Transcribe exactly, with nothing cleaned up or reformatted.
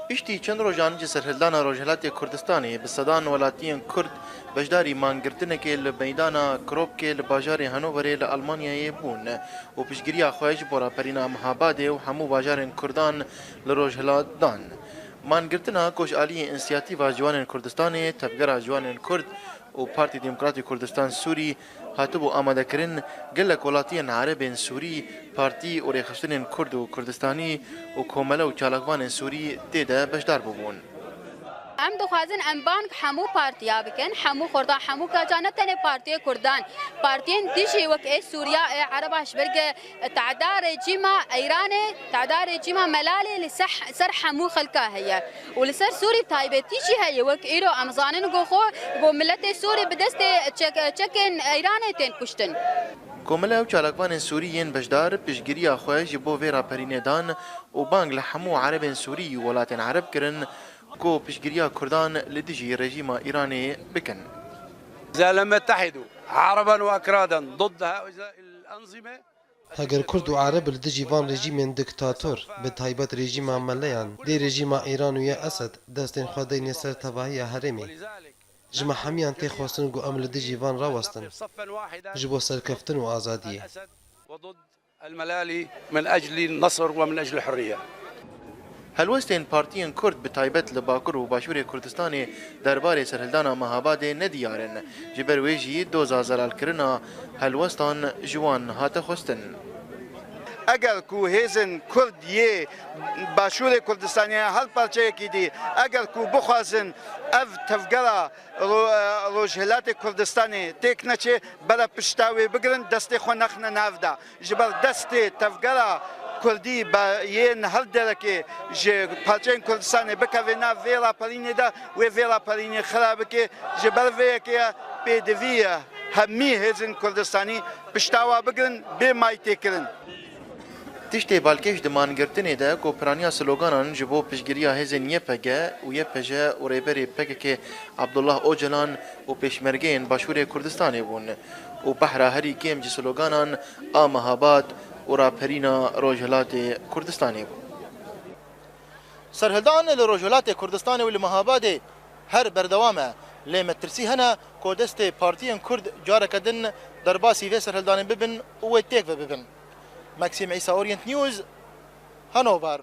Piştî çend rojan ji serhildana Rojhilatê Kurdistanê bi sedan welatiyên Kurd beşdarî mangirtinekê li meydana Kropkê li bajarê Hanoverê li Almanyayê bûn û piştgiriya xwe ji bo raperîna Mehabadê û hemû bajarên Kurdan li Rojhilat dan. Mangirtina ku ji aliyê Însiyatîfa Ciwanên Kurdistanê, Tevgera Ciwanên Kurd û Partî Demokratî Kurdistan Sûrî hatibû amadekirin, gelek welatiyên Erebên Sûrî, partî û rêxistinên Kurd û Kurdistanî û komele û çalakvanên Sûrî tê de beşdar bûbûn. Em dixwazin em bang hemû partiya bikin, hemû xorta, hemû kaca, ne tenê partiyê Kurdan, partiyên dijî wek ê Sûriya, ê Ereba ji ber ku teda rejîma Îranê, teda rejîma Melalê li seh-, ser hemû xelka heye. Û li ser Sûrî bi taybetî jî heye, wek îro em zanin ku xwe, ku miletê Sûrî bi destê çek-, çekên Îranê tên kuştin. Komele û çalakvanên Sûrî yên beşdar piştgiriya xwe ji bo vê raperînê dan û bang li hemû Erebên Sûrî û welatên Ereb kirin ku piştgiriya Kurdan li dijî rejîma Îranê bikin. إذا لم يتحدوا عربا وأكرادا ضد هؤلاء الأنظمة، Heger Kurd û Ereb li dijî van rejîmên diktator, bi taybet rejîma meleyan, dê rejîma Îran û ya Esed destên xwe deyne ser tevahiya herêmê. Ji me hemiyan tê xwestin ku em li dijî van rawestin, ji bo serkeftin û azadiyê. الملالي من أجل النصر ومن أجل الحرية. Helwestên partiyên Kurd bi taybet li Bakur û Başûrê Kurdistanê derbarê serhildana Mehabadê nediyar in. Ji ber wê jî doza zelalkirina helwestan ji wan hate xwestin. Eger ku hêzên Kurd yê Başûrê Kurdistanê ya her parçeyekî dî, eger ku bixwazin ev tevgera ro-, Rojhilatê Kurdistanê têk neçe, bere pişta wê bigirin, destê xwe nexine nav de. Ji ber destê tevgera Kurdî be-, yên her derekê ji parçeyên Kurdistanê bikeve nav vê raperînê de, wê vê raperînê xira bike. Ji ber vê yekê ye pêdivî ye hemî hêzên Kurdistanî pişta wa bigirin, bê maytêkirin. Tiştê balkêş di mangirtinê de ku piraniya sloganan ji bo piştgiriya hêzên Y P G û Y P J û rêberê P K K Abdullah Ocalan û pêşmergeyên Başûrê Kurdistanê bûn û behra herî kêm ji sloganan a Mehabad û raperîna Rojhilatê Kurdistanê bû. Serhildan li Rojhilatê Kurdistanê û li Mehabadê her berdewam e, lê metirsî hene ku destê partiyên Kurd careke din derbasî vê serhildanê bibin û wê têk ve bibin. Maxim Îsa, Orient News, Hanover.